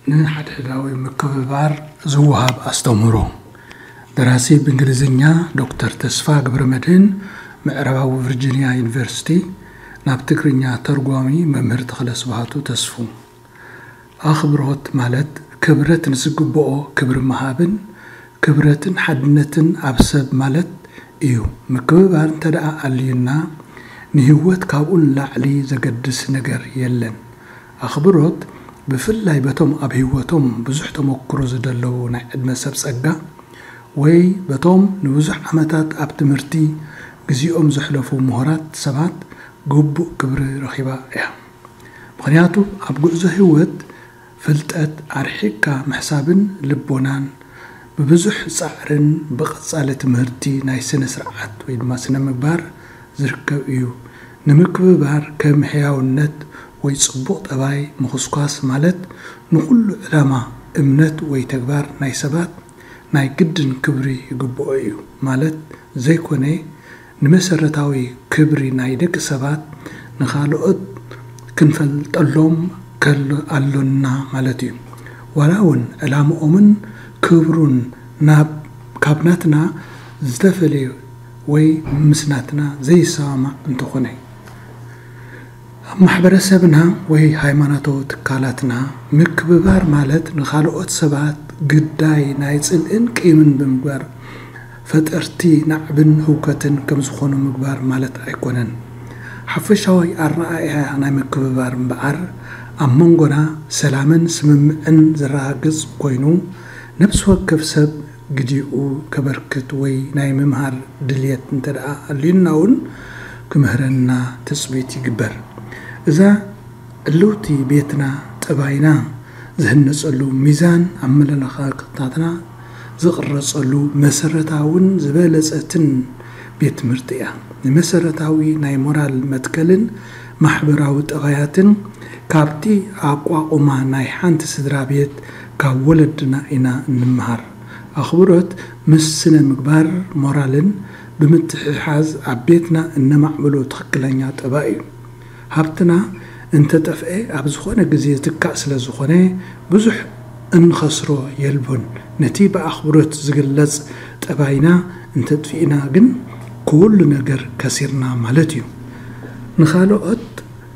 ንሓድሕዳዊ ምክብባር ዝወሃብ ኣስተምህሮ። ደራሲ ብእንግሊዝኛ ዶክተር ተስፋ ገብረመድህን፣ ምዕራባዊ ቨርጂንያ ዩኒቨርሲቲ። ናብ ትግርኛ ተርጓሚ መምህር ተኽለ ስብሃቱ ተስፉ። ኣኽብሮት ማለት ክብረት ንዝግብኦ ክብሪ ምሃብን ክብረትን ሓድነትን ኣብ ሰብ ማለት እዩ። ምክብባር እንተ ደኣ ኣልዩና፣ ንህይወት ካብኡ ንላዕሊ ዘገድስ ነገር የለን። ኣኽብሮት ብፍላይ በቶም ኣብ ህይወቶም ብዙሕ ተመክሮ ዝደለቡ ናይ ዕድመ ሰብ ጸጋ፣ ወይ በቶም ንብዙሕ ዓመታት ኣብ ትምህርቲ ግዜኦም ዘሕለፉ ምሁራት ሰባት ግቡእ ክብሪ ረኺባ እያ። ምኽንያቱ ኣብ ጉዕዞ ህይወት ፍልጠት ኣርሒቕካ ምሕሳብን ልቦናን ብብዙሕ ጻዕርን ብቐጻሊ ትምህርቲ ናይ ስነ ስርዓት ወይ ድማ ስነ ምግባር ዝርከብ እዩ። ንምክብባር ከም ሕያውነት ወይ ጽቡቕ ጠባይ ምኹስኳስ ማለት ንኹሉ ዕላማ፣ እምነት ወይ ተግባር ናይ ሰባት ናይ ግድን ክብሪ ይግብኦ እዩ ማለት ዘይኮነ፣ ንመሰረታዊ ክብሪ ናይ ደቂ ሰባት ንኻልኦት ክንፈልጠሎም ከሎ ኣሎና ማለት እዩ። ዋላ እውን ዕላምኦምን ክብሩን ናብ ካብ ናትና ዝተፈለየ ወይ ምስ ናትና ዘይሰማማዕ እንተኾነ። ኣብ ማሕበረሰብና ወይ ሃይማኖታዊ ትካላትና ምክብባር ማለት ንኻልኦት ሰባት ግዳይ ናይ ጽልእን ቂምን ብምግባር ፈጠርቲ ናዕብን ህውከትን ከም ዝኾኑ ምግባር ማለት ኣይኮነን። ሓፈሻዊ ኣረኣእያ ናይ ምክብባር እምበኣር ኣብ መንጎና ሰላምን ስምምዕን ዘረጋግጽ ኮይኑ፣ ነፍሲ ወከፍ ሰብ ግዲኡ ከበርክት ወይ ናይ ምምሃር ድልየት እንተ ደኣ ኣልዩና እውን ክምህረና ትጽቢት ይግበር። እዛ ዕልውቲ ቤትና ጠባይና ዝህነጸሉ ሚዛን ኣመለኻኽታትና ዝቕረጸሉ መሰረታውን ዝበለጸትን ቤት ትምህርቲ እያ። ንመሰረታዊ ናይ ሞራል መትከልን ማሕበራዊ ጠባያትን ካብቲ ኣቋቑማ ናይ ሓንቲ ስድራ ቤት ካብ ወለድና ኢና እንምሃር። ኣኽብሮት ምስ ስነ ምግባር ሞራልን ብምትሕሓዝ ኣብ ቤትና እነማዕብሎ ትኽክለኛ ጠባይ እዩ። ሃብትና እንተጠፍኤ ኣብ ዝኾነ ግዜ ዝትካእ ስለ ዝኾነ ብዙሕ እንኸስሮ የልቦን። ነቲ ብኣኽብሮት ዝግለጽ ጠባይና እንተጥፊእና ግን ኩሉ ነገር ከሲርና ማለት እዩ። ንኻልኦት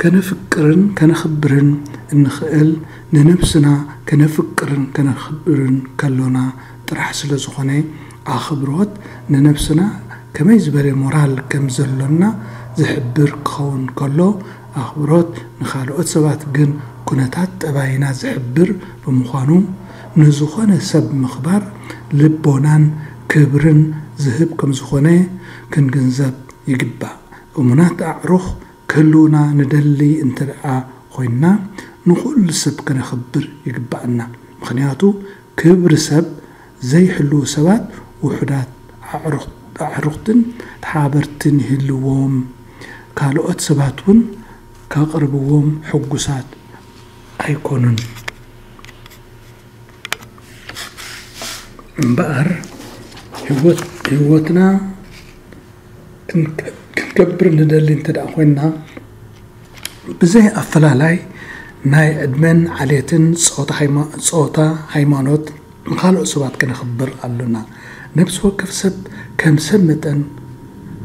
ከነፍቅርን ከነኽብርን እንኽእል ንነብስና ከነፍቅርን ከነኽብርን ከሎና ጥራሕ ስለ ዝኾነ፣ ኣኽብሮት ንነብስና ከመይ ዝበለ ሞራል ከም ዘሎና ዝሕብር ክኸውን ከሎ፣ ኣኽብሮት ንኻልኦት ሰባት ግን ኩነታት ጠባይና ዝሕብር ብምዃኑ፣ ንዝኾነ ሰብ ምኽባር ልቦናን ክብርን ዝህብ ከም ዝኾነ ክንግንዘብ ይግባእ። እሙናት ኣዕሩኽ ክህልውና ንደሊ እንተ ደኣ ኮይንና፣ ንኹሉ ሰብ ከነኽብር ይግባኣና። ምኽንያቱ ክብሪ ሰብ ዘይሕልዉ ሰባት ውሑዳት ኣዕሩኽ-፣ ኣዕሩኽትን ተሓበርትን ይህልዎም፣ ካልኦት ሰባት እውን ከቕርብዎም ሕጉሳት ኣይኮኑን። እምበኣር ህይወት-፣ ህይወትና ክንከ-፣ ክንገብር ንደሊ እንተ ደኣ ኮይንና፣ ብዘይ ኣፈላላይ ናይ ዕድመን ዓሌትን ጾታ ሃይማ-፣ ጾታ፣ ሃይማኖት፣ ንኻልኦት ሰባት ከነኽብር ኣሎና። ነብሲ ወከፍ ሰብ ከም ሰብ መጠን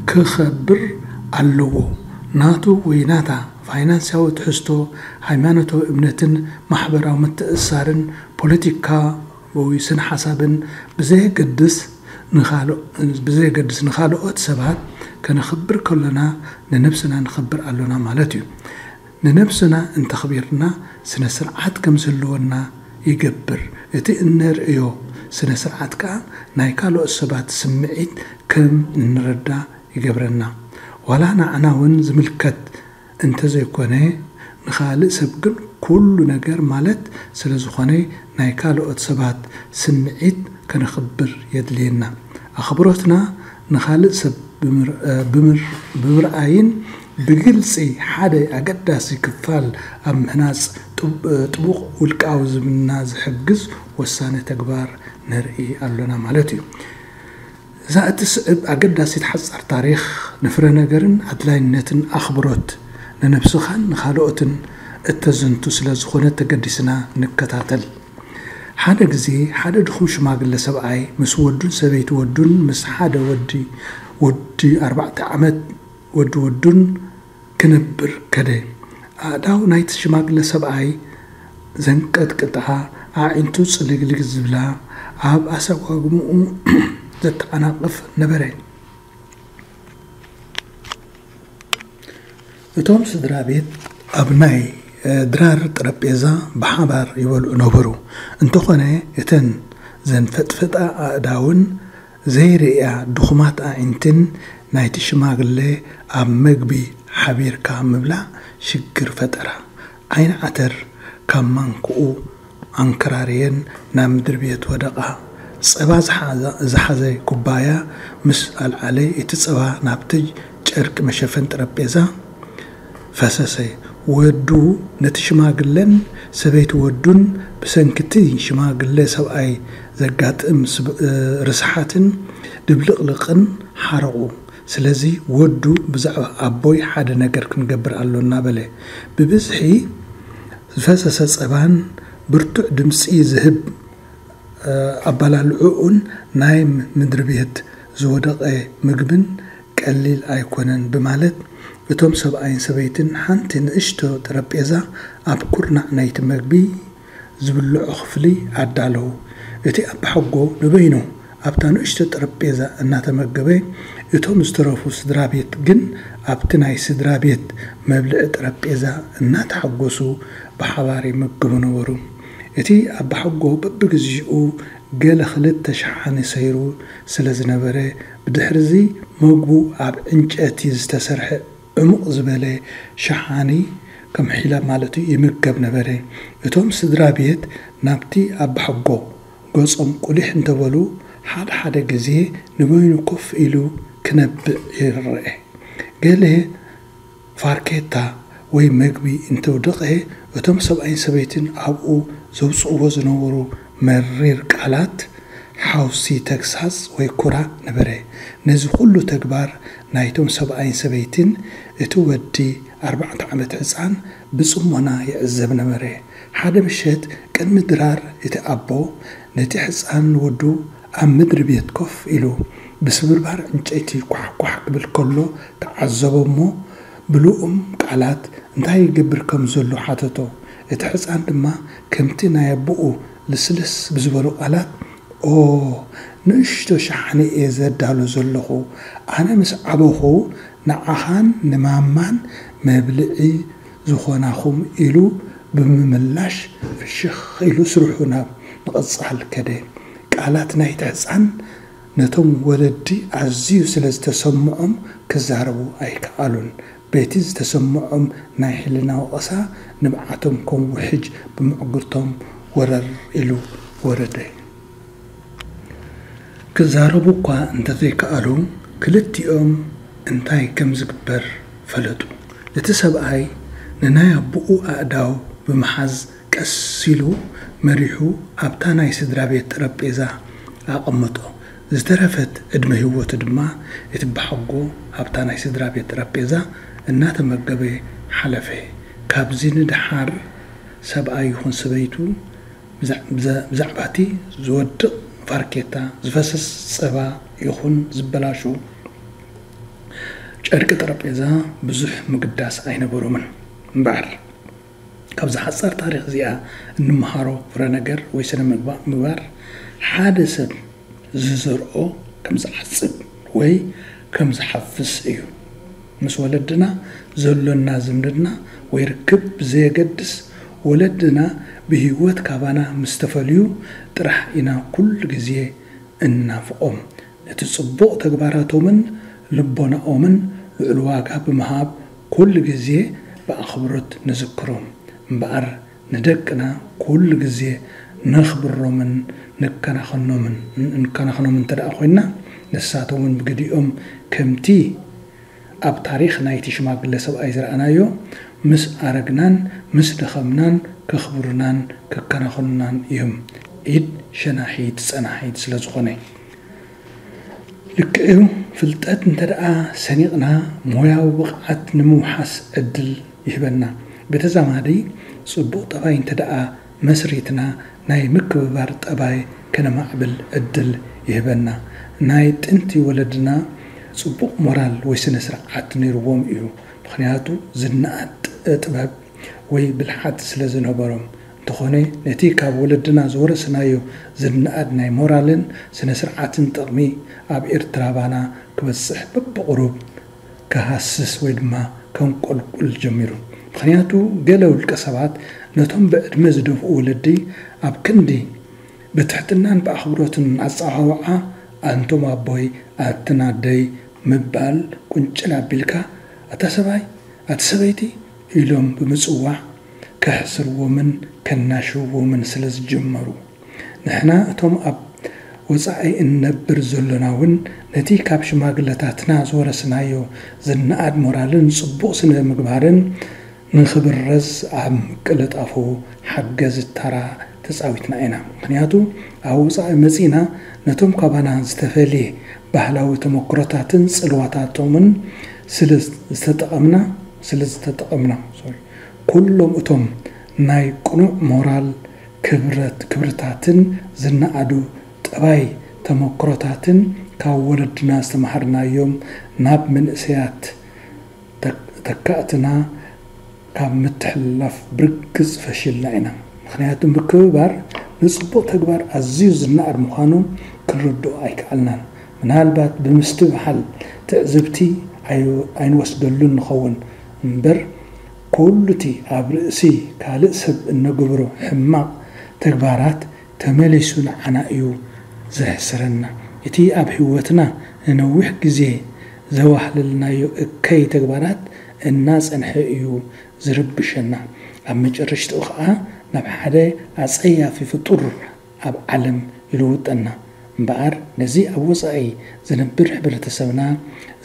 ክኸብር ኣለዎ። ናቱ ወይ ናታ ፋይናንሳዊ ትሕዝቶ፣ ሃይማኖታዊ እምነትን ማሕበራዊ ምትእስሳርን ፖለቲካ ወይ ስነ ሓሳብን ብዘየገድስ ንኻልኦ-፣ ብዘየገድስ ንኻልኦት ሰባት ከነኽብር ከሎና ንነብስና ንኸብር ኣሎና ማለት እዩ። ንነብስና እንተኽቢርና ስነ ስርዓት ከም ዝህልወና ይገብር። እቲ እነርእዮ ስነ ስርዓት ከኣ ናይ ካልኦት ሰባት ስምዒት ከም እንረዳ ይገብረና። ዋላ ንዓና እውን ዝምልከት እንተዘይኮነ፣ ንኻልእ ሰብ ግን ኩሉ ነገር ማለት ስለ ዝኾነ፣ ናይ ካልኦት ሰባት ስምዒት ከነኽብር የድልየና። ኣኽብሮትና ንኻልእ ሰብ ብምር-፣ ብምር-፣ ብምርኣይን ብግልጺ ሓደ ኣገዳሲ ክፋል ኣብ ምህናጽ ጥብ-፣ ጥቡቕ ውልቃዊ ዝምድና ዝሕግዝ ወሳኒ ተግባር ነርኢ ኣሎና ማለት እዩ። እዛ እትስዕብ ኣገዳሲት ሓጻር ታሪኽ፣ ንፍረ ነገርን ኣድላይነትን ኣኽብሮት ንነብስኻን ንኻልኦትን እተዘንቱ ስለ ዝኾነት፣ ተገዲስና ንከታተል። ሓደ ግዜ ሓደ ድኹም ሽማግለ ሰብኣይ ምስ ወዱን ሰበይቲ ወዱን ምስ ሓደ ወዲ ወዲ ኣርባዕተ ዓመት ወዲ ወዱን ክነብር ከደ። ኣእዳው ናይቲ ሽማግለ ሰብኣይ ዘንቀጥቅጣ፣ ኣዒንቱ ጽልግልግ ዝብላ፣ ኣብ ኣሰጓጉምኡ ዘተዓናቕፍ ነበረ። እቶም ስድራ ቤት ኣብ ናይ ድራር ጠረጴዛ ብሓባር ይበልዑ ነበሩ። እንተኾነ እተን ዘንፈጥፈጣ ኣእዳውን ዘይርእያ ድኹማት ኣዒንትን ናይቲ ሽማግለ ኣብ መግቢ ሓቢርካ ምብላዕ ሽግር ፈጠራ። ዓይኒ ዓተር ካብ ማንክኡ ኣንከራርየን ናብ ምድሪ ቤት ወደቓ። ጸባ ዝሓዘ ኩባያ ምስ ኣልዓለ፣ እቲ ጸባ ናብቲ ጨርቂ መሸፈን ጠረጴዛ ፈሰሰ። ወዱ ነቲ ሽማግለን ሰበይቲ ወዱን ብሰንኪ እቲ ሽማግለ ሰብኣይ ዘጋጥም ርስሓትን ድብልቕልቕን ሓረቑ። ስለዚ ወዱ ብዛዕባ ኣቦይ ሓደ ነገር ክንገብር ኣሎና በለ። ብብዝሒ ዝፈሰሰ ጸባን ብርቱዕ ድምጺ ዝህብ ኣባላልዑኡን ናይ ምድሪ ቤት ዝወደቐ ምግብን ቀሊል ኣይኮነን ብማለት እቶም ሰብኣይን ሰበይትን ሓንቲ ንእሽቶ ጠረጴዛ ኣብ ኩርናዕ ናይቲ መግቢ ዝብልዖ ክፍሊ ኣዳለዉ። እቲ ኣባሓጎ ንበይኑ ኣብታ ንእሽቶ ጠረጴዛ እናተመገበ፣ እቶም ዝተረፉ ስድራ ቤት ግን ኣብቲ ናይ ስድራ ቤት መብልዒ ጠረጴዛ እናተሓጎሱ ብሓባር ይምገቡ ነበሩ። እቲ ኣባሓጎ በብግዚኡ ገለ ክልተ ሸሓኒ ሰይሩ ስለ ዝነበረ፣ ብድሕርዚ መግቡ ኣብ ዕንጨቲ ዝተሰርሐ ዕሙቕ ዝበለ ሸሓኒ ከም ሒላብ ማለት እዩ ይምገብ ነበረ። እቶም ስድራ ቤት ናብቲ ኣባሓጎ ገጾም ቁሊሕ እንተበሉ፣ ሓደ ሓደ ግዜ ንበይኑ ኮፍ ኢሉ ክነብዕ ይረአ። ገለ ፋርኬታ ወይ መግቢ እንተውደቐ፣ እቶም ሰብኣይን ሰበይትን ኣብኡ ዘውጽእዎ ዝነበሩ መሪር ቃላት ሓውሲ ተግሳጽ ወይ ኩራ ነበረ። ነዚ ኩሉ ተግባር ናይቶም ሰብኣይን ሰበይትን እቲ ወዲ ኣርባዕተ ዓመት ህጻን ብጽሞና ይዕዘብ ነበረ። ሓደ ምሸት ቅድሚ ድራር እቲ ኣቦ ነቲ ህጻን ወዱ ኣብ ምድሪ ቤት ኮፍ ኢሉ ብስብርባር ዕንጨይቲ ኳሕኳሕ ክብል ከሎ ተዓዘቦ እሞ ብልኡም ቃላት እንታይ ይገብር ከም ዘሎ ሓተቶ። እቲ ህጻን ድማ ከምቲ ናይ ኣቦኡ ልስልስ ብዝበሉ ቃላት፣ "ኦ፣ ንእሽቶ ሸሓኒ እየ ዘዳሉ ዘለኹ። ኣነ ምስ ዓበኹ ንዓኻን ንማማን መብልዒ ዝኾናኹም" ኢሉ ብምምላሽ ፍሽኽ ኢሉ ስርሑ ናብ ምቕጻል ከደ። ቃላት ናይቲ ህጻን ነቶም ወለዲ ኣዝዩ ስለ ዝተሰምዖም ክዛረቡ ኣይከኣሉን። በቲ ዝተሰምዖም ናይ ሕልና ወቐሳ ንብዓቶም ከም ውሕጅ ብምዕጉርቶም ወረር ኢሉ ወረደ። ክዛረቡ እኳ እንተዘይከኣሉ፣ ክልቲኦም እንታይ ከም ዝግበር ፈለጡ። እቲ ሰብኣይ ንናይ ኣቦኡ ኣእዳው ብምሓዝ ቀስ ኢሉ መሪሑ ኣብታ ናይ ስድራ ቤት ጠረጴዛ ኣቐመጦ። ዝተረፈት ዕድመ ህይወቱ ድማ እቲ ኣባሓጎ ኣብታ ናይ ስድራ ቤት ጠረጴዛ እናተመገበ ሓለፈ። ካብዚ ንደሓር ሰብኣይ ይኹን ሰበይቱ ብዛዕ-፣ ብዛ-፣ ብዛዕባ እቲ ዝወድቕ ፋርኬታ፣ ዝፈስስ ጸባ ይኹን ዝበላሹ ጨርቂ ጠረጴዛ ብዙሕ ምግዳስ ኣይነበሮምን። እምበኣር፣ ካብዛ ሓጻር ታሪኽ እዚኣ እንመሃሮ ፍረ ነገር ወይ ስነ ምግባ-፣ ምግባር፣ ሓደ ሰብ ዝዘርኦ ከም ዝዓጽድ ወይ ከም ዝሓፍስ እዩ። ምስ ወለድና ዘሎና ዝምድና ወይ ርክብ ብዘየገድስ፣ ወለድና ብህይወት ካባና ምስ ተፈልዩ ጥራሕ ኢና ኩሉ ግዜ እንናፍቖም። ነቲ ጽቡቕ ተግባራቶምን ልቦናኦምን ልዑል ዋጋ ብምሃብ ኩሉ ግዜ ብኣኽብሮት ንዝክሮም። እምበኣር ንደቅና ኩሉ ግዜ ነኽብሮምን ንከናኸኖምን፣ ንከናኸኖም እንተ ደኣ ኮይንና፣ ንሳቶምን ብግዲኦም ከምቲ ኣብ ታሪኽ ናይቲ ሽማግለ ሰብኣይ ዝረኣናዮ፣ ምስ ኣረግናን ምስ ደኸምናን ከኽብሩናን ክከናኸኑናን እዮም። ኢድ ሸናሒት ጸናሒት ስለ ዝኾነ። ልክዕ'ዩ፣ ፍልጠት እንተ ደኣ ሰኒቕና፣ ሞያዊ ብቕዓት ንምውሓስ ዕድል ይህበና። ብተዛማዲ፣ ጽቡቕ ጠባይ እንተ ደኣ መስሪትና ናይ ምክብባር ጠባይ ከነማዕብል ዕድል ይህበና። ናይ ጥንቲ ወለድና ጽቡቕ ሞራል ወይ ስነ ስርዓት ነይርዎም እዩ። ምኽንያቱ ዝነኣድ ጥበብ ወይ ብልሓት ስለ ዝነበሮም። እንተኾነ ነቲ ካብ ወለድና ዝወረስናዮ ዝነኣድ ናይ ሞራልን ስነ ስርዓትን ጥቕሚ ኣብ ኤርትራባና ክበጽሕ በብቕሩብ ክሃስስ ወይ ድማ ከንቆልቁል ጀሚሩ። ምኽንያቱ ገለ ውልቀ ሰባት ነቶም ብዕድመ ዝደፍኡ ወለዲ ኣብ ክንዲ ብትሕትናን ብኣኽብሮትን ኣጸዋውዓ ኣንቱም ኣቦይ ኣትን ኣደይ ምባል ቁንጭል ኣቢልካ ኣታ ሰብኣይ ኣቲ ሰበይቲ ኢሎም ብምጽዋዕ ከሕስርዎምን ከናሽውዎምን ስለ ዝጀመሩ ንሕና እቶም ኣብ ወጻኢ እንነብር ዘሎና እውን ነቲ ካብ ሽማግለታትና ዝወረስናዮ ዝነኣድ ሞራልን ጽቡቕ ስነ ምግባርን ንኽብረዝ ኣብ ምቅልጣፉ ሓገዝ ተራ ተጻዊትና ኢና። ምኽንያቱ ኣብ ወጻኢ መጺእና ነቶም ካባና ዝተፈልየ ባህላዊ ተመክሮታትን ጽልዋታቶምን ስለ ዝተጠቐምና ስለ ዝተጠቐምና ኩሎም እቶም ናይ ቅኑዕ ሞራል ክብረት ክብርታትን ዝነኣዱ ጠባይ ተመክሮታትን ካብ ወለድና ዝተማሃርናዮም ናብ መንእሰያት ተካእትና ካብ ምትሕልላፍ ብርግጽ ፈሽልና ኢና። ምኽንያቱ ምክብባር ንጽቡቕ ተግባር ኣዝዩ ዝነኣድ ምዃኑ ክንርድኦ ኣይከኣልናን። ምናልባት ብምስትብሃል ትዕዝብቲ ኣይንወስደሉን ንኸውን እምበር ኩሉ እቲ ኣብ ርእሲ ካልእ ሰብ እነገብሮ ሕማቕ ተግባራት ተመሊሱ ንዓና እዩ ዘሕስረና። እቲ ኣብ ህይወትና ንነዊሕ ግዜ ዘዋህለልናዮ እከይ ተግባራት እናጸንሐ እዩ ዝርብሸና። ኣብ መጨረሽትኡ ኸኣ ናብ ሓደ ኣጸያፊ ፍጡር ኣብ ዓለም ይልውጠና። እምበኣር ነዚ ኣብ ወጻኢ ዝነብር ሕብረተሰብና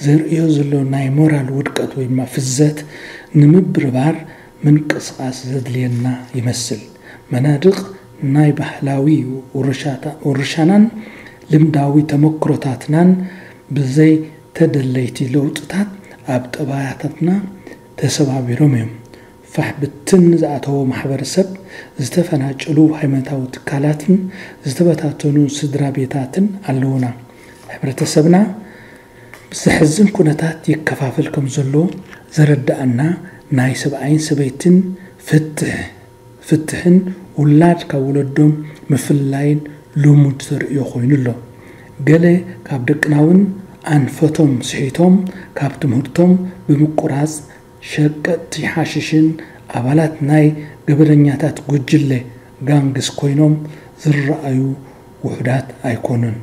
ዘርእዮ ዘሎ ናይ ሞራል ውድቀት ወይ ድማ ፍዘት ንምብርባር ምንቅስቓስ ዘድልየና ይመስል። መናድቕ ናይ ባህላዊ ውርሻናን ልምዳዊ ተመክሮታትናን ብዘይተደለይቲ ለውጥታት ኣብ ጠባያታትና ተሰባቢሮም እዮም። ፋሕ ብትን ዝኣተዎ ማሕበረሰብ፣ ዝተፈናጨሉ ሃይማኖታዊ ትካላትን ዝተበታተኑ ስድራ ቤታትን ኣለዉና። ሕብረተሰብና ብዘሕዝን ኩነታት ይከፋፈል ከም ዘሎ ዘረድኣና ናይ ሰብኣይን ሰበይትን ፍትሕ ፍትሕን ውላድ ካብ ወለዶም ምፍልላይን ልሙድ ተርእዮ ኮይኑ ኣሎ። ገለ ካብ ደቅና እውን ኣንፈቶም ስሒቶም ካብ ትምህርቶም ብምቁራጽ ሸቀጥቲ ሓሽሽን ኣባላት ናይ ገበነኛታት ጉጅለ ጋንግስ ኮይኖም ዝረኣዩ ውሑዳት ኣይኮኑን።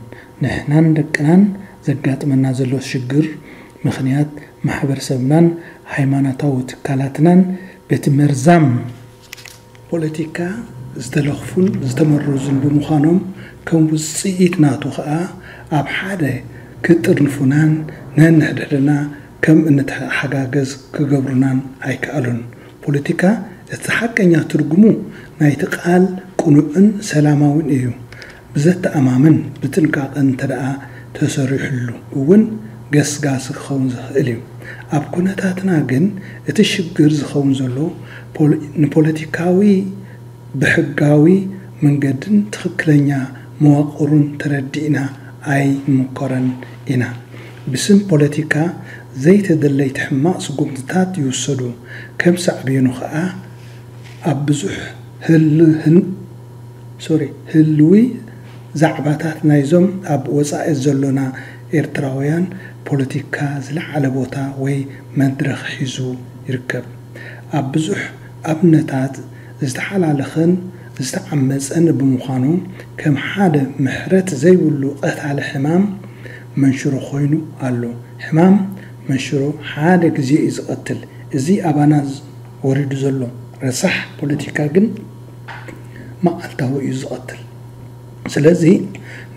ንሕናን ደቅናን ዘጋጥመና ዘሎ ሽግር ምኽንያት ማሕበረሰብናን ሃይማኖታዊ ትካላትናን በቲ መርዛም ፖለቲካ ዝተለኽፉን ዝተመረዙን ብምዃኖም ከም ውፅኢት ናቱ ኸኣ ኣብ ሓደ ክጥርንፉናን ነንሕድሕድና ከም እንተሓጋገዝ ክገብሩናን ኣይከኣሉን። ፖለቲካ እቲ ሓቀኛ ትርጉሙ ናይቲ ቃል ቅኑዕን ሰላማውን እዩ። ብዘተኣማምን ብጥንቃቐ እንተደኣ ተሰሪሑሉ እውን ገስጋሲ ክኸውን ዝኽእል እዩ። ኣብ ኩነታትና ግን እቲ ሽግር ዝኸውን ዘሎ ንፖለቲካዊ ብሕጋዊ መንገድን ትኽክለኛ መዋቕሩን ተረዲእና ኣይንምኮረን ኢና። ብስም ፖለቲካ ዘይተደለይቲ ሕማቕ ስጉምትታት ይውሰዱ። ከም ሳዕቤኑ ኸኣ ኣብ ብዙሕ ህልዊ ዛዕባታት ናይዞም ኣብ ወጻኢ ዘሎና ኤርትራውያን ፖለቲካ ዝለዓለ ቦታ ወይ መድረኽ ሒዙ ይርከብ። ኣብ ብዙሕ ኣብነታት ዝተሓላለኸን ዝተዓመጸን ብምዃኑ ከም ሓደ ምሕረት ዘይብሉ ቀታሊ ሕማም መንሽሮ ኮይኑ ኣሎ። ሕማም መንሽሮ ሓደ ግዜ እዩ ዝቐትል። እዚ ኣባና ወሪዱ ዘሎ ረሳሕ ፖለቲካ ግን መዓልታዊ እዩ ዝቐትል። ስለዚ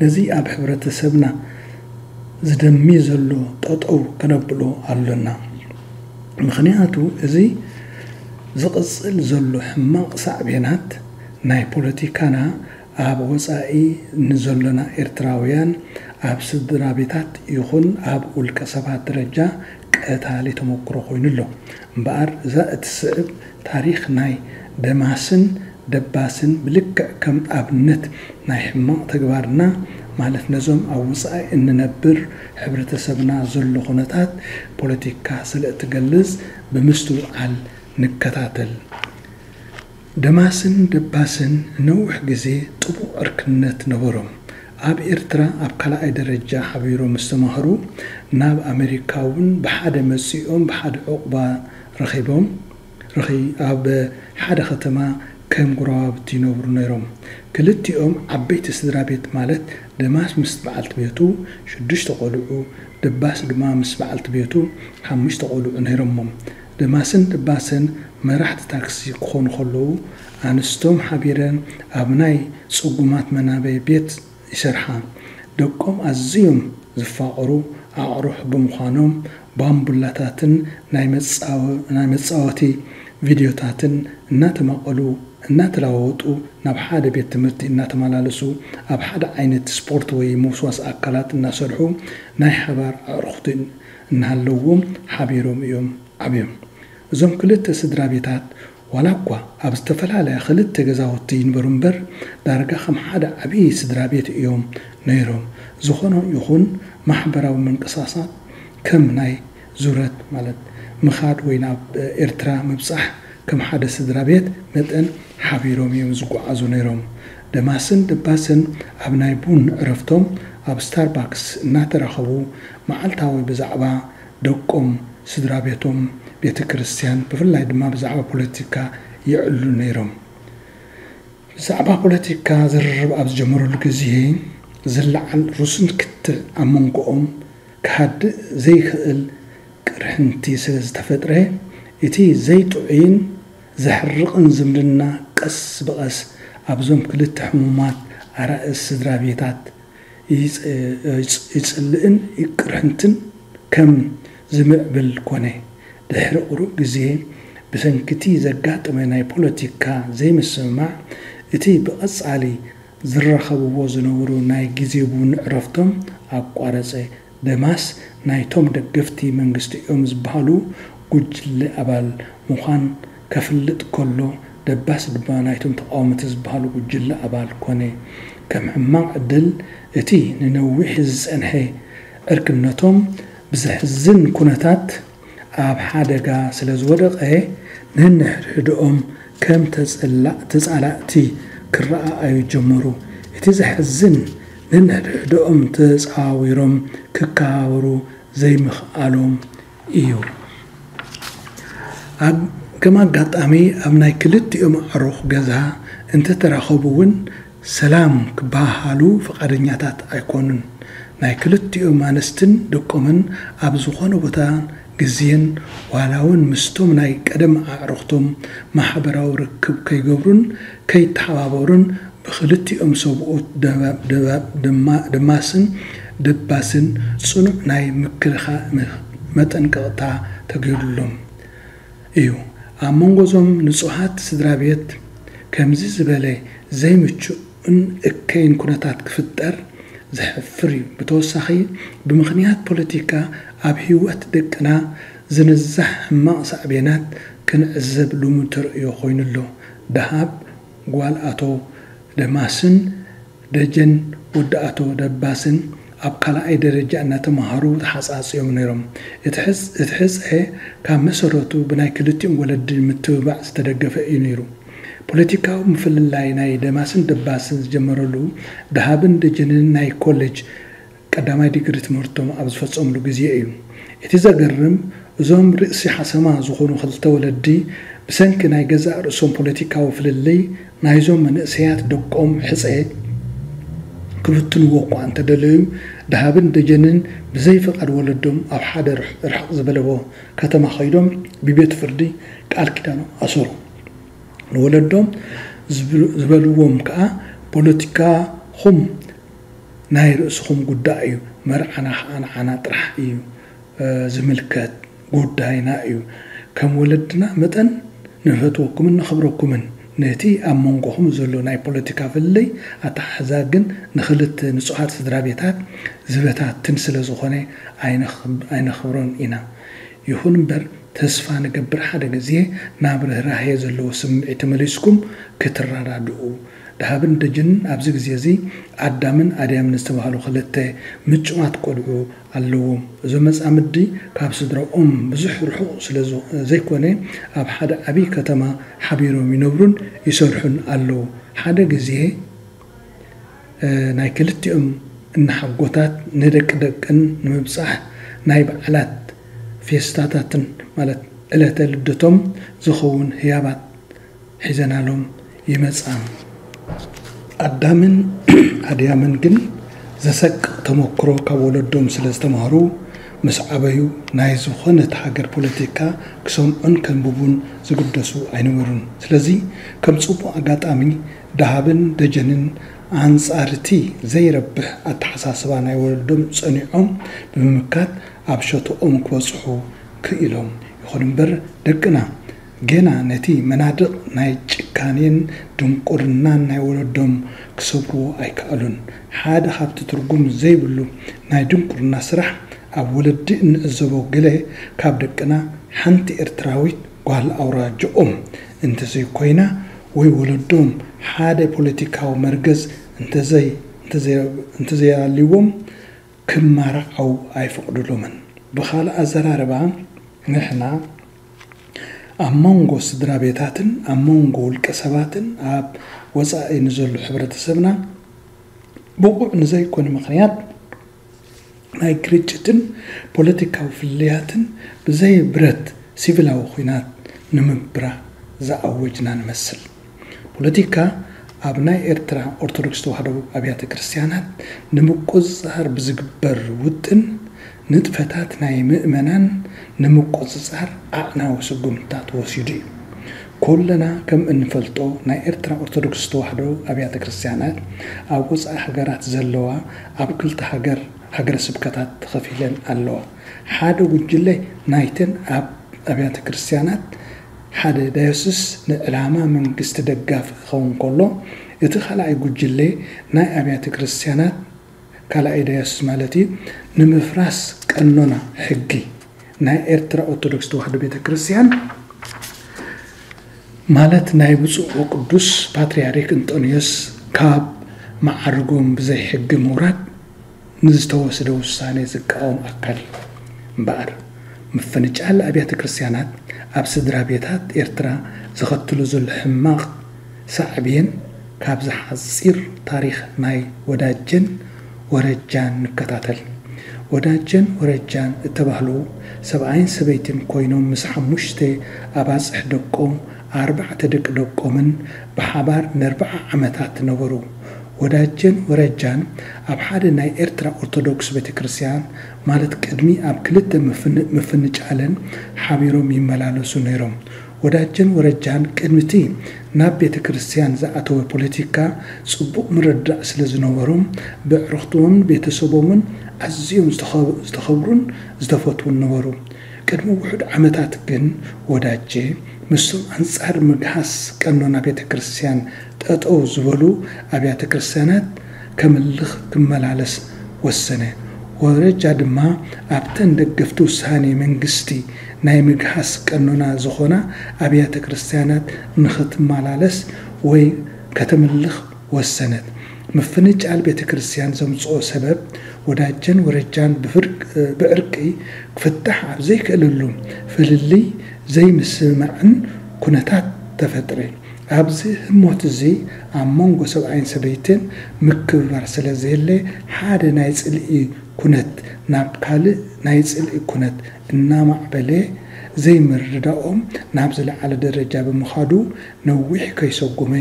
ነዚ ኣብ ሕብረተሰብና ዝደሚ ዘሎ ጠጠው ከነብሎ ኣሎና። ምኽንያቱ እዚ ዝቕጽል ዘሎ ሕማቕ ሳዕቤናት ናይ ፖለቲካና ኣብ ወጻኢ ንዘሎና ኤርትራውያን ኣብ ስድራቤታት ይኹን ኣብ ውልቀ ሰባት ደረጃ ቀታሊ ተመክሮ ኮይኑ ኣሎ። እምበኣር እዛ እትስዕብ ታሪኽ ናይ ደማስን ደባስን ብልክዕ ከም ኣብነት ናይ ሕማቕ ተግባርና፣ ማለት ነዞም ኣብ ወጻኢ እንነብር ሕብረተሰብና ዘሎ ኩነታት ፖለቲካ ስለ እትገልጽ ብምስትውዓል ንከታተል። ደማስን ደባስን ንነዊሕ ግዜ ጥቡቕ ዕርክነት ነበሮም። ኣብ ኤርትራ ኣብ ካልኣይ ደረጃ ሓቢሮም ምስ ተማህሩ፣ ናብ ኣመሪካ እውን ብሓደ መጺኦም ብሓደ ዑቕባ ረኺቦም፣ ረኺ-፣ ኣብ ሓደ ከተማ ከም ጎረባብቲ ይነብሩ ነይሮም። ክልቲኦም ዓበይቲ ስድራ ቤት፣ ማለት ደማስ ምስ በዓልቲ ቤቱ ሽዱሽተ ቆልዑ፣ ደባስ ድማ ምስ በዓልቲ ቤቱ ሓሙሽተ ቆልዑ ነይሮሞም። ደማስን ደባስን መራሕቲ ታክሲ ክኾኑ ከለዉ፣ ኣንስቶም ሓቢረን ኣብ ናይ ጽጉማት መናበይ ቤት ይሰርሓ። ደቆም ኣዝዮም ዝፋቐሩ ኣዕሩኽ ብምዃኖም፣ ባምቡላታትን ናይ መጻወ-፣ ናይ መጻወቲ ቪድዮታትን እናተማቐሉ፣ እናተለዋወጡ፣ ናብ ሓደ ቤት ትምህርቲ እናተመላለሱ፣ ኣብ ሓደ ዓይነት ስፖርት ወይ ምውስዋስ ኣካላት እናሰርሑ፣ ናይ ሓባር ኣዕሩኽቲ እናሃለዎም ሓቢሮም እዮም ዓብዮም። እዞም ክልተ ስድራ ቤታት፣ ዋላ እኳ ኣብ ዝተፈላለያ ክልተ ገዛውቲ ይንበሩ እምበር፣ ዳርጋ ከም ሓደ ዓብዪ ስድራ ቤት እዮም ነይሮም። ዝኾነ ይኹን ማሕበራዊ ምንቅስቓሳት፣ ከም ናይ ዙረት፣ ማለት ምኻድ ወይ ናብ ኤርትራ ምብጻሕ፣ ከም ሓደ ስድራ ቤት መጠን ሓቢሮም እዮም ዝጓዓዙ ነይሮም። ደማስን ደባስን ኣብ ናይ ቡን ዕረፍቶም ኣብ ስታርባክስ እናተራኸቡ፣ መዓልታዊ ብዛዕባ ደቆም፣ ስድራ ቤቶም፣ ቤተ ክርስቲያን፣ ብፍላይ ድማ ብዛዕባ ፖለቲካ ይዕሉ ነይሮም። ብዛዕባ ፖለቲካ ዝርርብ ኣብ ዝጀመሩሉ ግዜ፣ ዝለዓል ሩስን ክትዕ ኣብ መንጎኦም ክሃድእ ዘይክእል ቅርሕንቲ ስለ ዝተፈጥረ፣ እቲ ዘይጥዑይን ዘሕርቕን ዝምድና ቀስ ብቐስ ኣብዞም ክልተ ሕሙማት ኣራእስ ስድራ ቤታት ይጽ-፣ ይጽ-፣ ይጽልእን ይቅርሕንትን ከም ዝምዕብል ኮነ። ድሕሪ ቁሩብ ግዜ፣ ብሰንኪ እቲ ዘጋጠመ ናይ ፖለቲካ ዘይምስምማዕ፣ እቲ ብቐጻሊ ዝራኸብዎ ዝነበሩ ናይ ግዜ ቡን ዕረፍቶም ኣቋረጸ። ደማስ ናይቶም ደገፍቲ መንግስቲ እዮም ዝበሃሉ ጉጅለ ኣባል ምዃን ከፍልጥ ከሎ፣ ደባስ ድማ ናይቶም ተቓወምቲ ዝበሃሉ ጉጅለ ኣባል ኮነ። ከም ሕማቕ ዕድል፣ እቲ ንነዊሕ ዝጸንሐ ዕርክነቶም ብዘሕዝን ኩነታት ኣብ ሓደጋ ስለ ዝወደቐ፣ ነንሕድሕድኦም ከም ተጸላ-፣ ተጻላእቲ ክረኣኣዩ ጀመሩ። እቲ ዘሕዝን፣ ነንሕድሕድኦም ተጻዊሮም ክከባበሩ ዘይምኽኣሎም እዩ። ኣብ፣ ከም ኣጋጣሚ ኣብ ናይ ክልቲኦም ኣዕሩኽ ገዛ እንተተራኸቡ እውን ሰላም ክበሃሃሉ ፍቓደኛታት ኣይኮኑን። ናይ ክልቲኦም ኣንስትን ደቆምን ኣብ ዝኾነ ቦታን ግዜን ዋላ እውን ምስቶም ናይ ቀደም ኣዕሩኽቶም ማሕበራዊ ርክብ ከይገብሩን ከይተሓባበሩን ብክልቲኦም ሰብኡት ደባ-፣ ደባ-፣ ደማ-፣ ደማስን ደባስን ጽኑዕ ናይ ምክልኻ-፣ መጠንቀቕታ ተገይሩሎም እዩ። ኣብ መንጎ እዞም ንጹሃት ስድራ ቤት ከምዚ ዝበለ ዘይምቹእን እከይን ኩነታት ክፍጠር ዘሕፍር እዩ። ብተወሳኺ፣ ብምኽንያት ፖለቲካ ኣብ ህይወት ደቅና ዝንዛሕ ሕማቕ ሳዕቤናት ክንዕዘብ ልሙድ ተርእዮ ኮይኑ ኣሎ። ደሃብ ጓል ኣቶ ደማስን ደጀን ወዲ ኣቶ ደባስን ኣብ ካልኣይ ደረጃ እናተምሃሩ ተሓጻጽዮም ነይሮም። እቲ ሕጽ-፣ እቲ ሕጸ ካብ መሰረቱ ብናይ ክልቲኦም ወለዲ ምትብባዕ ዝተደገፈ እዩ ነይሩ። ፖለቲካዊ ምፍልላይ ናይ ደማስን ደባስን ዝጀመረሉ ደሃብን ደጀንን ናይ ኮሌጅ ቀዳማይ ዲግሪ ትምህርቶም ኣብ ዝፈጸምሉ ግዜ እዩ። እቲ ዘገርም፣ እዞም ርእሲ ሓሰማ ዝኾኑ ክልተ ወለዲ፣ ብሰንኪ ናይ ገዛእ ርእሶም ፖለቲካዊ ፍልልይ ናይዞም መንእሰያት ደቆም ሕጸ ክብትንዎ እኳ እንተደለዩ፣ ደሃብን ደጀንን ብዘይ ፍቓድ ወለዶም ኣብ ሓደ ርሕ-፣ ርሕቕ ዝበለ ቦ-፣ ከተማ ኸይዶም ብቤት ፍርዲ ቃል ኪዳኖም ኣሰሩ። ንወለዶም ዝብሉ-፣ ዝበልዎም ከኣ፣ ፖለቲካኹም ናይ ርእስኹም ጉዳይ እዩ፣ መርዓና ከኣ ንዓና ጥራሕ እዩ፣ እ፣ ዝምልከት ጉዳይና እዩ። ከም ወለድና መጠን ንፈትወኩምን ነኽብረኩምን፣ ነቲ ኣብ መንጎኹም ዘሎ ናይ ፖለቲካ ፍልልይ ኣተሓሕዛ ግን ንኽልተ ንጹሃት ስድራ ቤታት ዝበታትን ስለ ዝኾነ ኣይነኽ-፣ ኣይነኽብሮን ኢና። ይኹን እምበር፣ ተስፋ ንገብር ሓደ ግዜ ናብ ርህራሄ ዘለዎ ስምዒት ተመሊስኩም ክትረዳድኡ። ደሃብን ደጀንን ኣብዚ ግዜ እዚ ኣዳምን ኣድያምን ዝተባህሉ ክልተ ምጩዋት ቆልዑ ኣለዎም። እዞም መጻምዲ ካብ ስድራኦም ብዙሕ ርሑቕ ስለ ዝ-፣ ዘይኮነ ኣብ ሓደ ዓብዪ ከተማ ሓቢሮም ይነብሩን ይሰርሑን ኣለዉ። ሓደ ግዜ ናይ ክልቲኦም እናሓጎታት ንደቂ ደቅን ንምብጻሕ ናይ በዓላት ፌስታታትን ማለት ዕለተ ልደቶም ዝኸውን ህያባት ሒዘናሎም ይመጻ። ኣዳምን ኣድያምን ግን ዘሰቅቕ ተመክሮ ካብ ወለዶም ስለ ዝተማህሩ ምስ ዓበዩ ናይ ዝኾነት ሃገር ፖለቲካ ክሰምዑን ከንብቡን ዝግደሱ ኣይነበሩን። ስለዚ ከም ጽቡቕ ኣጋጣሚ ደሃብን ደጀንን ኣንጻር እቲ ዘይረብሕ ኣተሓሳስባ ናይ ወለዶም ጸኒዖም ብምምካት ኣብ ሸቶኦም ክበጽሑ ክኢሎም። ይኹን እምበር ደቅና ገና ነቲ መናድቕ ናይ ጭካኔን ድንቁርናን ናይ ወለዶም ክሰብርዎ ኣይከኣሉን። ሓደ ካብቲ ትርጉም ዘይብሉ ናይ ድንቁርና ስራሕ ኣብ ወለዲ እንዕዘቦ ገለ ካብ ደቅና ሓንቲ ኤርትራዊት ጓል ኣውራጅኦም እንተዘይኮይና ወይ ወለዶም ሓደ ፖለቲካዊ መርገጽ እንተዘይ-፣ እንተዘይ-፣ እንተዘይኣልይዎም ክመርዓው ኣይፈቕዱሎምን። ብኻልእ ኣዘራርባ ንሕና ኣብ መንጎ ስድራ ቤታትን ኣብ መንጎ ውልቀ ሰባትን ኣብ ወጻኢ ንዘሎ ሕብረተሰብና ብቑዕ ንዘይኮነ ምኽንያት ናይ ግርጭትን ፖለቲካዊ ፍልልያትን ብዘይ ብረት ሲቪላዊ ኲናት ንምብራህ ዝኣወጅና ንመስል። ፖለቲካ ኣብ ናይ ኤርትራ ኦርቶዶክስ ተዋህዶ ኣብያተ ክርስትያናት ንምቁጽጻር ብዝግበር ውጥን ንጥፈታት ናይ ምእመናን ንምቁጽጻር ኣዕናዊ ስጉምትታት ወሲዱ እዩ። ኩልና ከም እንፈልጦ ናይ ኤርትራ ኦርቶዶክስ ተዋህዶ ኣብያተ ክርስትያናት ኣብ ወጻኢ ሃገራት ዘለዋ ኣብ ክልተ ሃገር ሃገረ ስብከታት ተኸፊለን ኣለዋ። ሓደ ጉጅለ ናይተን ኣብ ኣብያተ ክርስትያናት ሓደ ዳዮስስ ንዕላማ መንግስቲ ደጋፊ ክኸውን ከሎ፣ እቲ ካልኣይ ጉጅለ ናይ ኣብያተ ክርስትያናት ካልኣይ ዳዮስስ ማለት እዩ ንምፍራስ ቀኖና ሕጊ ናይ ኤርትራ ኦርቶዶክስ ተዋህዶ ቤተ ክርስትያን ማለት ናይ ብፁዕ ወቅዱስ ፓትርያርክ እንጦንዮስ ካብ መዓርጎም ብዘይ ሕጊ ምውራድ ንዝተወስደ ውሳኔ ዝቃወም ኣካል እዩ። እምበኣር፣ ምፍንጫል ኣብያተ ክርስትያናት ኣብ ስድራ ቤታት ኤርትራ ዘኸትሎ ዘሎ ሕማቕ ሳዕቤን ካብዚ ሓጺር ታሪኽ ናይ ወዳጀን ወረጃን ንከታተል። ወዳጀን ወረጃን እተባህሉ ሰብኣይን ሰበይትን ኮይኖም ምስ ሓሙሽተ ኣባጽሕ ደቆም ኣርባዕተ ደቂ ደቆምን ብሓባር ንኣርብዓ ዓመታት ነበሩ። ወዳጀን ወረጃን ኣብ ሓደ ናይ ኤርትራ ኦርቶዶክስ ቤተክርስትያን ማለት ቅድሚ ኣብ ክልተ ምፍን-፣ ምፍንጫለን ሓቢሮም ይመላለሱ ነይሮም። ወዳጀን ወረጃን ቅድሚ እቲ ናብ ቤተክርስትያን ዝኣተወ ፖለቲካ ጽቡቕ ምርድዳእ ስለ ዝነበሮም ብዕርኽቶምን ቤተሰቦምን ኣዝዮም ዝተኸ-፣ ዝተኸብሩን ዝተፈትዉን ነበሩ። ቅድሚ ውሑድ ዓመታት ግን ወዳጀ ምስቶም ኣንጻር ምግሃስ ቀኖና ቤተ ክርስትያን ጠጠው ዝበሉ ኣብያተ ክርስትያናት ከምልኽ ክመላለስ ወሰነ። ወረጃ ድማ ኣብተን ደገፍቲ ውሳኔ መንግስቲ ናይ ምግሃስ ቀኖና ዝኾና ኣብያተ ክርስትያናት ንኽትመላለስ ወይ ከተምልኽ ወሰነት። ምፍንጫል ቤተ ክርስትያን ዘምጽኦ ሰበብ ወዳጀን ወረጃን ብፍርቅ-፣ ብዕርቂ ክፍታሕ ኣብ ዘይክእልሉ ፍልልይ ዘይምስምማዕን ኩነታት ተፈጥረ። ኣብዚ ህሞት እዚ ኣብ መንጎ ሰብኣይን ሰበይትን ምክብባር ስለ ዘየለ ሓደ ናይ ጽልኢ ኩነት ናብ ካልእ ናይ ጽልኢ ኩነት እናማዕበለ ዘይምርድዳኦም ናብ ዝለዓለ ደረጃ ብምኻዱ ነዊሕ ከይሰጉመ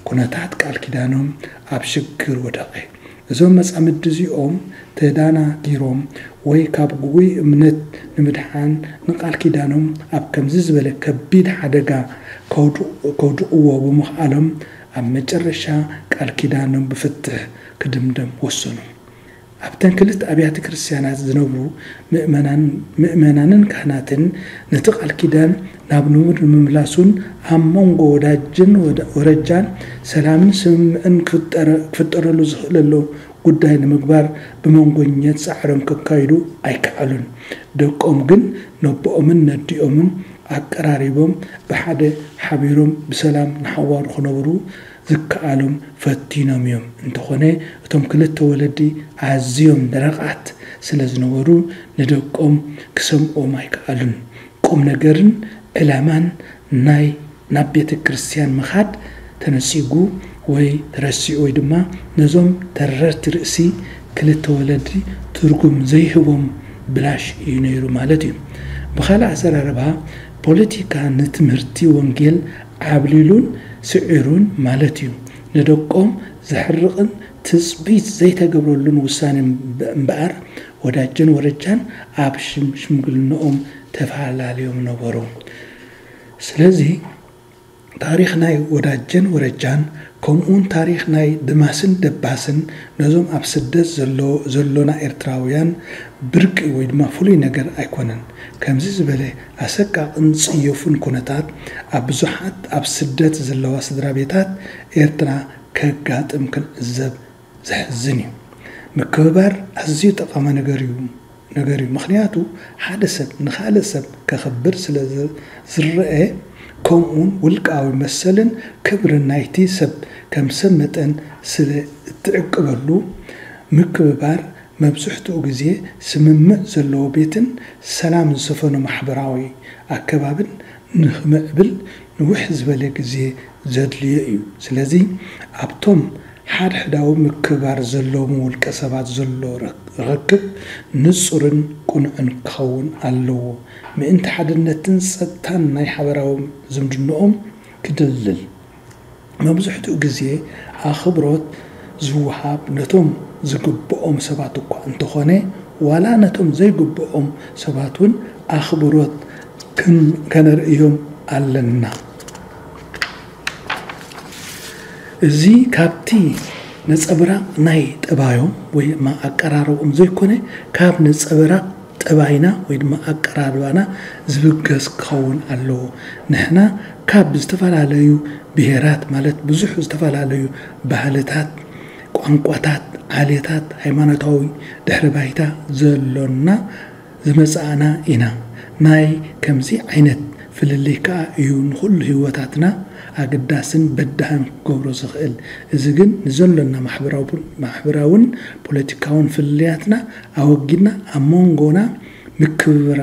ኩነታት ቃል ኪዳኖም ኣብ ሽግር ወደቐ። እዞም መጻምዲ እዚኦም ተዳናጊሮም ወይ ካብ ግጉይ እምነት ንምድሓን ንቃል ኪዳኖም ኣብ ከምዚ ዝበለ ከቢድ ሓደጋ ከውድ-፣ ከውድቕዎ ብምኽኣሎም ኣብ መጨረሻ ቃል ኪዳኖም ብፍትሕ ክድምደም ወሰኑ። ኣብተን ክልተ ኣብያተ ክርስትያናት ዝነብሩ ምእመናን-፣ ምእመናንን ካህናትን ነቲ ቃል ኪዳን ናብ ንቡር ንምምላሱን ኣብ መንጎ ወዳጅን ወደ-፣ ወረጃን ሰላምን ስምምዕን ክፍጠረ-፣ ክፍጠረሉ ዝኽእለሉ ጉዳይ ንምግባር ብመንጎኘት ጻዕሮም ከካይዱ ኣይከኣሉን። ደቆም ግን ነቦኦምን ነዲኦምን ኣቀራሪቦም ብሓደ ሓቢሮም ብሰላም ንሓዋሩ ክነብሩ ዝከኣሎም ፈቲኖም እዮም። እንተኾነ እቶም ክልተ ወለዲ ኣዝዮም ደረቓት ስለ ዝነበሩ ንደቆም ክሰምኦም ኣይከኣሉን። ቁም ነገርን ዕላማን ናይ ናብ ቤተ ክርስቲያን ምኻድ ተነጺጉ ወይ ተረሲዑ ወይ ድማ ነዞም ተረርቲ ርእሲ ክልተ ወለዲ ትርጉም ዘይህቦም ብላሽ እዩ ነይሩ ማለት እዩ። ብኻልእ ኣዘራርባ ፖለቲካ ንትምህርቲ ወንጌል ዓብሊሉን ስዒሩን ማለት እዩ። ንደቆም ዘሕርቕን ትጽቢት ዘይተገብረሉን ውሳኔ እምበኣር ወዳጀን ወረጃን ኣብ ሽምግልንኦም ተፈላለዮም ነበሩ። ስለዚ ታሪኽ ናይ ወዳጀን ወረጃን ከምኡውን ታሪኽ ናይ ድማስን ደባስን ነዞም ኣብ ስደት ዘሎና ኤርትራውያን ብርቂ ወይ ድማ ፍሉይ ነገር ኣይኮነን። ከምዚ ዝበለ ኣሰቃቕን ጽዮፉን ኩነታት ኣብ ብዙሓት ኣብ ስደት ዘለዋ ስድራ ቤታት ኤርትራ ከጋጥም ክንዕዘብ ዘሕዝን እዩ። ምክብባር ኣዝዩ ጠቓሚ ነገር እዩ ነገር እዩ። ምኽንያቱ ሓደ ሰብ ንኻልእ ሰብ ከኽብር ስለ ዝረአ ከምኡውን ውልቃዊ መሰልን ክብርን ናይቲ ሰብ ከም ሰብ መጠን ስለ እትዕቅበሉ ምክብባር መብዝሕትኡ ግዜ ስምምዕ ዘለዎ ቤትን ሰላም ዝሰፈኖ ማሕበራዊ ኣከባብን ንኽምዕብል ንውሕ ዝበለ ግዜ ዘድልዮ እዩ። ስለዚ ኣብቶም ሓድሕዳዊ ምክብባር ዘለዎም ውልቀ ሰባት ዘሎ ርኽክብ ንጹርን ቅኑዕን ክኸውን ኣለዎ። ምእንቲ ሓድነትን ጸጥታን ናይ ሓበራዊ ዝምድንኦም ክድልል መብዝሕትኡ ግዜ ኣኽብሮት ዝወሃብ ነቶም ዝግብኦም ሰባት እኳ እንተኾነ ዋላ ነቶም ዘይግብኦም ሰባት እውን ኣኽብሮት ከነርእዮም ኣለና። እዚ ካብቲ ነጸብራቕ ናይ ጠባዮም ወይ ድማ ኣቀራርብኦም ዘይኮነ ካብ ነጸብራቕ ጠባይና ወይ ድማ ኣቀራርባና ዝብገስ ክኸውን ኣለዎ። ንሕና ካብ ዝተፈላለዩ ብሄራት ማለት ብዙሕ ዝተፈላለዩ ባህልታት፣ ቋንቋታት፣ ዓሌታት፣ ሃይማኖታዊ ድሕሪ ባይታ ዘሎና ዝመጻእና ኢና። ናይ ከምዚ ዓይነት ፍልልይ ከኣ እዩ ንኹሉ ህይወታትና ኣገዳስን በዳህን ክገብሮ ዝኽእል። እዚ ግን ንዘሎና ማሕበራውን ፖለቲካውን ፍልልያትና ኣወጊድና ኣብ መንጎና ምክብባር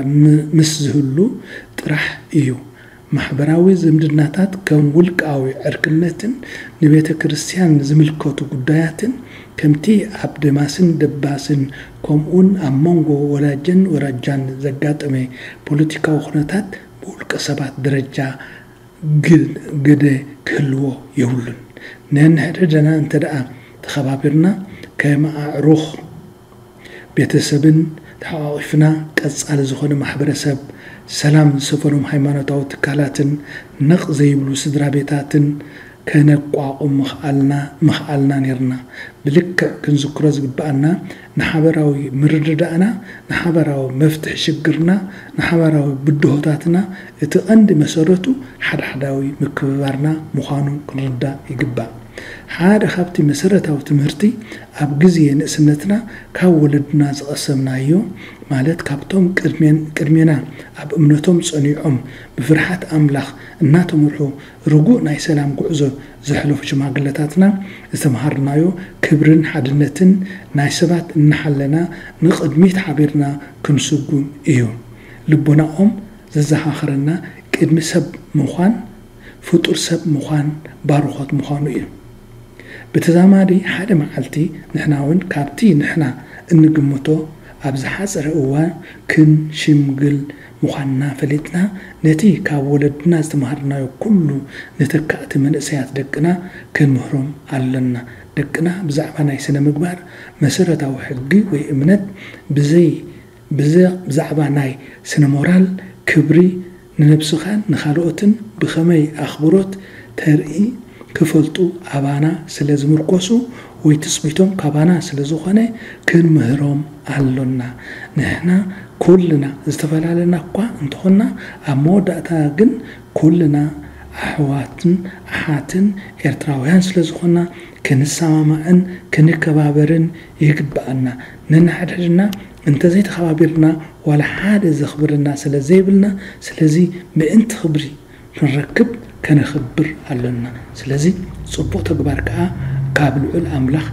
ምስ ዝህሉ ጥራሕ እዩ። ማሕበራዊ ዝምድናታት ከም ውልቃዊ ዕርክነትን ንቤተ ክርስቲያን ዝምልከቱ ጉዳያትን ከምቲ ኣብ ደማስን ደባስን ከምኡን ኣብ መንጎ ወላጀን ወራጃን ዘጋጠመ ፖለቲካዊ ኩነታት ብውልቀ ሰባት ደረጃ ግደ ክህልዎ የብሉን። ነንሕድሕድና እንተ ደኣ ተኸባቢርና ከም ኣዕሩኽ ቤተሰብን ተሓቋቒፍና ቀጻሊ ዝኾነ ማሕበረሰብ ሰላም ዝሰፈኖም ሃይማኖታዊ ትካላትን ነቕ ዘይብሉ ስድራ ቤታትን ከነቋቑም ምኽኣልና ምኽኣልና ኔርና። ብልክዕ ክንዝክሮ ዝግብኣና ንሓበራዊ ምርድዳእና ንሓበራዊ መፍትሒ ሽግርና ንሓበራዊ ብድሆታትና እቲ ቐንዲ መሰረቱ ሓድሓዳዊ ምክብባርና ምዃኑ ክንርዳእ ይግባእ። ሓደ ካብቲ መሰረታዊ ትምህርቲ ኣብ ግዜ ንእስነትና ካብ ወለድና ዝቐሰምናዮ ማለት ካብቶም ቅድሜና ኣብ እምነቶም ጸኒዖም ብፍርሓት ኣምላኽ እናተመርሑ ርጉእ ናይ ሰላም ጉዕዞ ዘሕለፉ ሽማግለታትና ዝተምሃርናዮ ክብርን ሓድነትን ናይ ሰባት እናሓለና ንቕድሚት ሓቢርና ክንስጉም እዩ። ልቦናኦም ዘዘኻኽረና ቅድሚ ሰብ ምዃን ፍጡር ሰብ ምዃን ባርኾት ምዃኑ እዩ። ብተዛማዲ ሓደ መዓልቲ ንሕና እውን ካብቲ ንሕና እንግምቶ ኣብ ዝሓጸረ እዋን ክንሽምግል ምዃንና ፈሊጥና ነቲ ካብ ወለድና ዝተምሃርናዮ ኩሉ ንተካእቲ መንእሰያት ደቅና ክንምህሮም ኣሎና። ደቅና ብዛዕባ ናይ ስነ ምግባር መሰረታዊ ሕጊ ወይ እምነት ብዘይ ብዛዕባ ናይ ስነ ሞራል ክብሪ ንነብስኻን ንኻልኦትን ብኸመይ ኣኽብሮት ተርኢ ክፈልጡ ኣባና ስለ ዝምርኮሱ ወይ ትጽቢቶም ካባና ስለ ዝኾነ ክንምህሮም ኣሎና። ንሕና ኩልና ዝተፈላለና እኳ እንተኾንና ኣብ መወዳእታ ግን ኩልና ኣሕዋትን ኣሓትን ኤርትራውያን ስለ ዝኾና ክንሰማማዕን ክንከባበርን ይግብኣና። ነንሓድሕድና እንተዘይተኸባቢርና ዋላ ሓደ ዘኽብረና ስለ ዘይብልና፣ ስለዚ ምእንቲ ክብሪ ክንረክብ ከነኽብር ኣሎና። ስለዚ ጽቡቕ ተግባር ከኣ ካብ ልዑል ኣምላኽ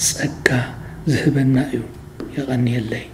ጸጋ ዝህበና እዩ። የቐንየለይ።